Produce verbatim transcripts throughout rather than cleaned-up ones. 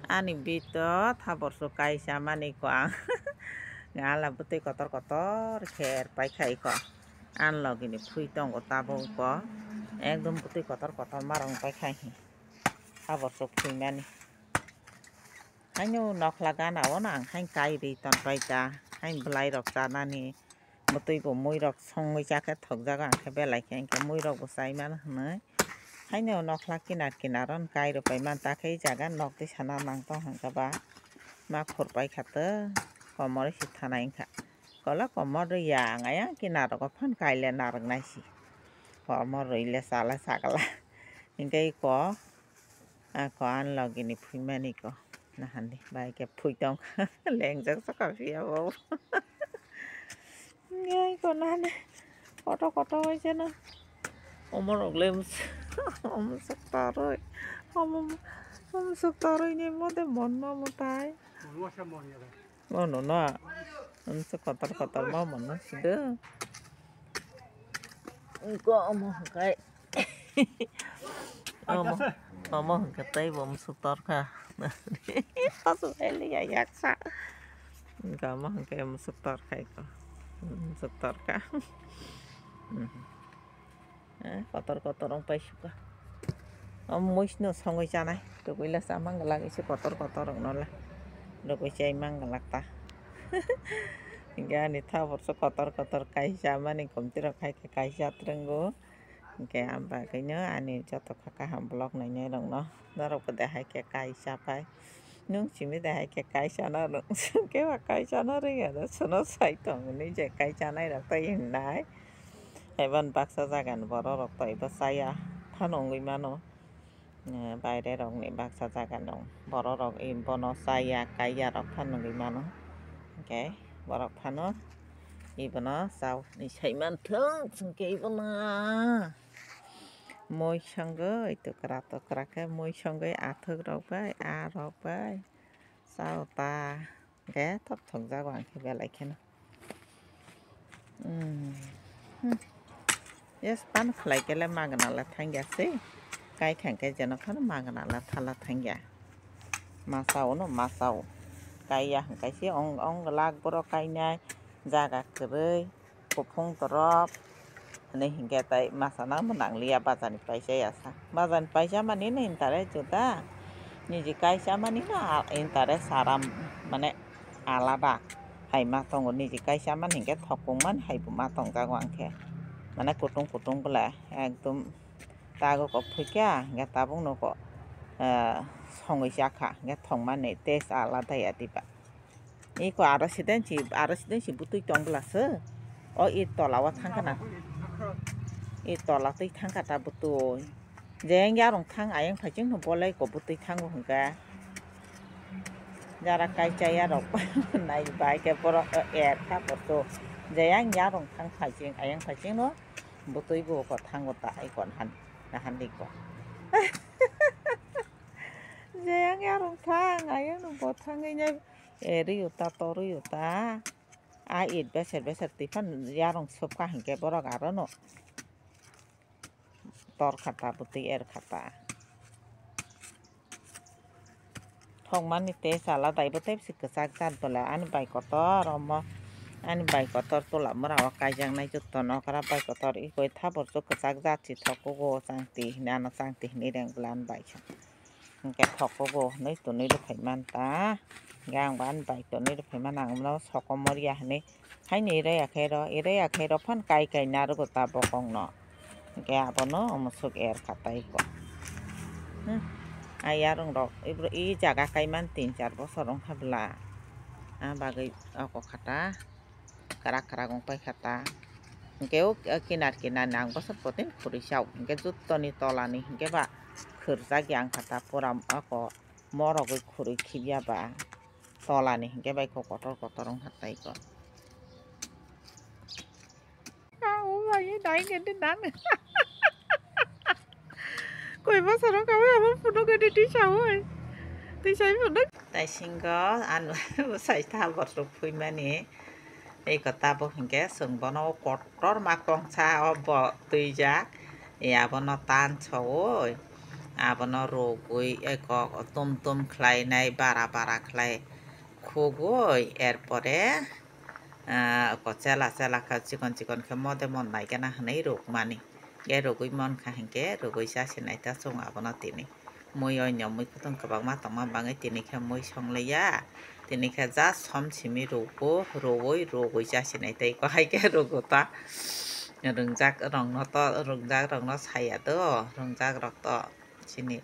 Ani bito thabor su kaisa mani ko ang. Ngala bwtwi kotor kotor kher paikha iko. An logi ni phui tongo tabuk ko. Ekdom bwtwi kotor kotor ma rong paikha hi. Thabor su phui mani. Haino nokla gana o nang hain kai ri ton paita. Hain bwlai rok chanani. Bwtwi bo mui rok songwi chakhe thokjago, ang khe belai khe, hwnkhe mui rok bo chai mano hwnwi. Haino nokla kinar kinar o kai rw pai man, ta khe jaga nok twi sana nang tong hwnkhe ba ma khur pai kha to, komor si thanai wngkha. Kola komor rw ya, ang ayang kinar rogo phan kai le narwk nai si. Komor rwi le cha le sakla. Hwnkhe iko. Ako an logi ni phui mani ko. Nahan di, bai khe phui tong. Lengjak saka phiya bo. Ngai ko nahan di. Koto koto oi jeno. Omo rok le mus-, omo sok toroi. Omo, omo sok toroi ni mode mon ma mutai. Ono no. Ono se kotor kotor ma mono sido. Ko omo hwnkhe. Omo, omo hwnkhe tei bo musuk torkha. Pasu ele ya yaksa. Ko omo hwnkhe musuk torkha ko. Musuk torkha. Eh, kotor kotor wng pai sukha. O muisno songwi chanai. Tugui le chamang glak isi kotor kotor wng no le. Tugui chai mang glak ta. Hingke ani thabor se kotor kotor kaisa mani komti rok hai khe kaisa twrwngo. Hingke ang bagwino ani joto kha kaham vlog nainai rok no. Norok bo de hai khe kaisa pai. Nung simi de hai khe kaisa no rwng. Hingke ba kaisa no rwngya da sono sai tong hwnwi je kaisa nai rok tai hwnnai. Haiban baksa jaga ni borok rok to ebo chaya phano wngwi mano. Eh, baire rok ni baksa jaga ni borok rok bono chaya kaiya rok phano wngwi mano. Hingke borok phano ibono chao ni sai manthung hingke ibono mui songwi tukra tukra khe mui songwi athwk rok bai aa rok bai chao ta. Hingke thok thok jago ang khe belai kheno. Hmm. Hmm. Yes, pan khlai kele magna la thangya se. Kai khang khe jeno khano magna la thala thangya. Masa ono masa o. Kaiya hingkai se ong, ong glak borok kainai jaga kwrwi. Kuphung torop hinwi hinkhe tai masa nangbo nangliya, bazar ni paisa ya sa. Bazar ni paisa mani no interest juda, niji kaisa mani no a-, interest aram mane alada hai ma tongo. Niji kaisa mani hinkhe thokung mani hai bo ma tongjago ang khe, mane kutung kutung bwla ekdom tago kok phuikha hinkhe tabuk no kok, eh, songwi chakha hinkhe thokmani taste alada ya diba. Iko aro siden si, aro siden si butui tong bwla se. O i tola o thangkha na. I tola twi thangkha ta butui. Jeng yarong thang ayang phaiching no bolai ko butui thango hwnkha. Jara kai chaya rok nai bai khe borok er kha borok. Jeyang yarong thang phaiching ayang phaiching no butui bo ko thango ta ai kon han, nahan di ko. Jeyang yarong thang ayang no bo thangwi nai. Eri uta, torwi uta. A it beser beser twi phan yarong sopkha hinkhe borok aro no tor khata bwtwi er khata. Thokmani tei chala daibo tei bwswk kwchak jat bwla ani bai kotor omo, ani bai kotor tola mora o kaijaknai joto nokra bai kotor ikoi thabor swk kwchak jat si thok kugo changti hinwi ano changti hinwi reng bwla ani bai sa. Hingke thok kugo hinwi tonwi rwphai manta. Hingke ang bo ani bai tonwi rwphai mano ang bono sokomor ya hinwi. Haini ere ya khe ro, ere ya khe ro phan kai kai narwgo ta bokong no. Hingke abono omo swk er kha tai ko. Hmm. A yarong rok ibro i jaga kai man tin char bosor wng kha bwla. A bagwi oko kha ta. Kwrak kwrak wng pai kha ta. Hingke o kinar kinar ni ang bosor potin khurui sa o. Hingke juto ni tola ni hingke ba khurjak ya wng kha ta pura oko morogwi khurui khibya ba. Tola ni hingke bai kho kotor kotor wng kha tai ko. Ah, o bai, dai ke de dan. Koi bosor wng kha bai abo phunuk ke de twi sa oi. Twi sai phunuk. Tai singo ano bwsai thabor rok phui mani. Eko tabuk hingke chwng bono kotor ma kongsa o bo twijak. E abono tan sogwi. Abono rugwi eko tum tum khlainai, bara bara khlai khugwi, erpore, ah, eko chela chela khe chikon chikon khe mode mon nai gana hwnwi rukmani. Khe rugwi mon kha hinkhe rugwi chasinai ta chwng abono tini. Mui oinw mui kutung kwbangma tongma bangwi tini khe mui songlaiya. Tini khe just som simi rugo, ruwi, rugwi chasinai tei eko hai khe rugo ta. Rwngjak rokno to, rwngjak rokno saya do, rwngjak rok to chini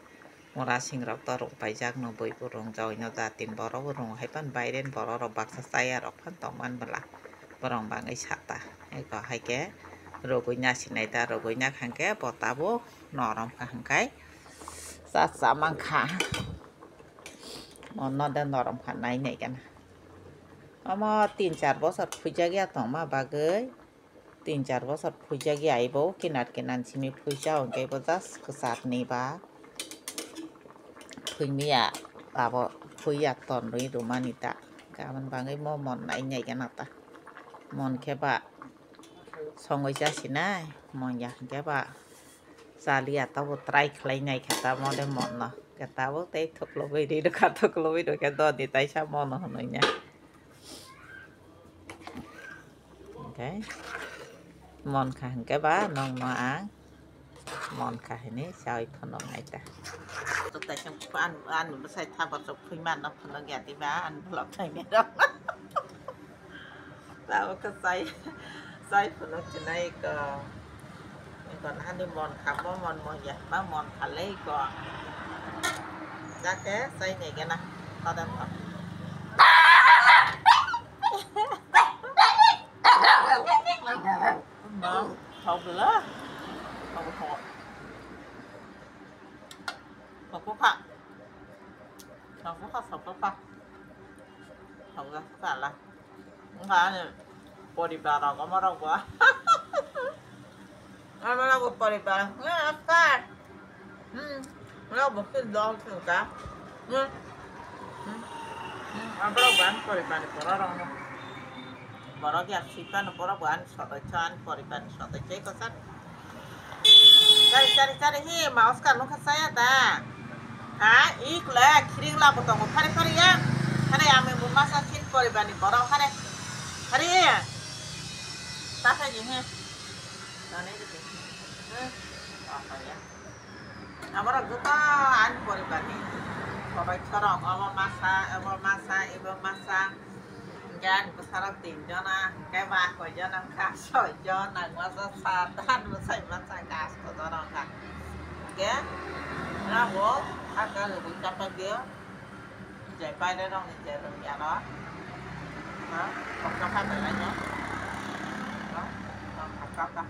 mura sing rok to rwng paijak no, bui bo rwngjak no, jati ni borok bo rwngo hai phano, baire ni borok rok baksa chaya rok phano tongmani bwla borok bangwi sata. Eko hai khe rugwi nasinai ta, rugwi nakha hinkhe bo tabuk norom kha hinkhai cha cha mankha. Ono de norom kha nai nai gana. Omo tin char bosor phuijak ya tongma bagwi, tin char bosor phuijak ya, ibo kinar kinar simi phuijak, hwnkhe ibo just kwchar ni ba phuimiya, abo phuiya ton rwi rwmani ta. Hwnkhe aboni bagwi mo mon nai nai gana ta, mon khe ba songwi chasinai, mon ya hinkhe ba chaliya, tabo try khlai nai kha ta mode monno. Khe tabuk tei thuklubui ri rwkha, thuklubui rwkhe doni taisa mono hwnwi ya. Hwnkhe mon kha hinkhe ba nokno ang mon kha hinwi chawi phunuknai ta. Taisa ani bwsai thabar rok phui manno phunukya diba ani vlog nainai rok. Tabuk khe chai, chai phunuk chinai ko. Iko nahani mon kha, mo mon mo ya, ma mon kha lei ko. Jake chai nai gana, kodan ko. Ma, thok bela. Thok thok. Thok kha. Thok kha, thok kha. Thok kha la. Wngkha ani poribar rok omo rok bo. Omo rok bo poribar. Namaskar. Hmm. Rok bo khe dol thwngkha. Hmm. Hmm. Hmm. Omo rok bo ani poribar ni borok rok no. Borok ya sipano borok bo ani sodosyo, ani poribar ni sodosyo eko san. Chari, chari, chari, hi, ma Oscar nokha chaya da? Ha, ik le, khiring labo tongo, phari, phari ya. Phari, ami bo masa sin poribar ni borok, phari. Phari. Ta phai di, hi. Nani di, hi. Hmm. Oh, phari ya. Amorok joto ani poribar ni. Sobai sorok, obo masa, obo masa, ibo masa. Hingke ani bwsarok tin jona, hingke ba koi jona wngkha, soi jon, ang masa sat, ani bwsai masa khe asto jona wngkha. Hingke abo saka rwgwi chapai dio, je baire rok ni je rwngya rok, ha, kokto kha belai no, ha, kokto kha.